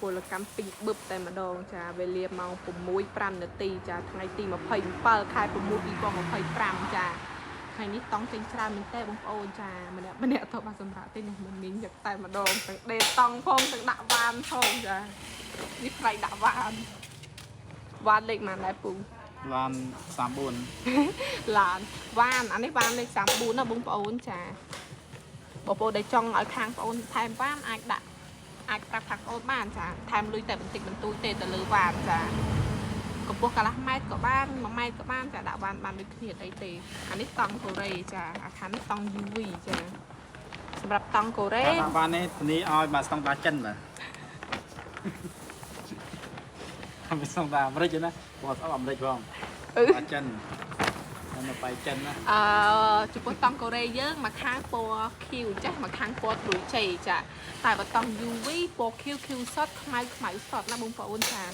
ពលកម្មពេញបឹបតែម្ដងចាវេលាម៉ោង6:05នាទីចាថ្ងៃទី27ខែ6 2025ចាថ្ងៃនេះតង់ចេញច្រើនមែនតើបងប្អូនចាម្នាក់ម្នាក់ទៅបានសម្រាប់ទេនេះមិនមីងយកតែម្ដងទាំងដេតង់ផងទាំងដាក់វ៉ានផងចានេះផ្នែកដាក់វ៉ានវ៉ានលេខប៉ុន្មានដែរពូ ឡាន34 ឡានវ៉ានអានេះវ៉ានលេខ34ណាបងប្អូនចាបងប្អូនដែលចង់ឲ្យខាងបងប្អូនថែមវ៉ានអាចដាក់អាចប្រាប់ខាងបងប្អូនបានចាថែមលុយតែបន្តិចបន្តួចទេទៅលើវ៉ានចាកម្ពស់កន្លះម៉ែត្រក៏បាន1ម៉ែត្រក៏បានចាដាក់វ៉ានបានដូចគ្នាអីទេអានេះតង់កូរ៉េចាអាខាងនេះតង់ UV ចាសម្រាប់តង់កូរ៉េ ដាក់បាននេះធានាឲ្យបាទស្តង់ដាចិនបាទមិនស្តង់ដាអាមេរិកទេណាព្រោះស្អប់អាមេរិកផង អឺ បាទចិននៅបៃចិនណា អឺចំពោះតង់កូរ៉េយើងមកខាងពណ៌ខៀវចាស់មកខាងពណ៌ត្រួយជ័យចាតែបើតង់ UV ពណ៌ខៀវខៀវសុតខ្មៅខ្មៅសុតណាបងប្អូនចា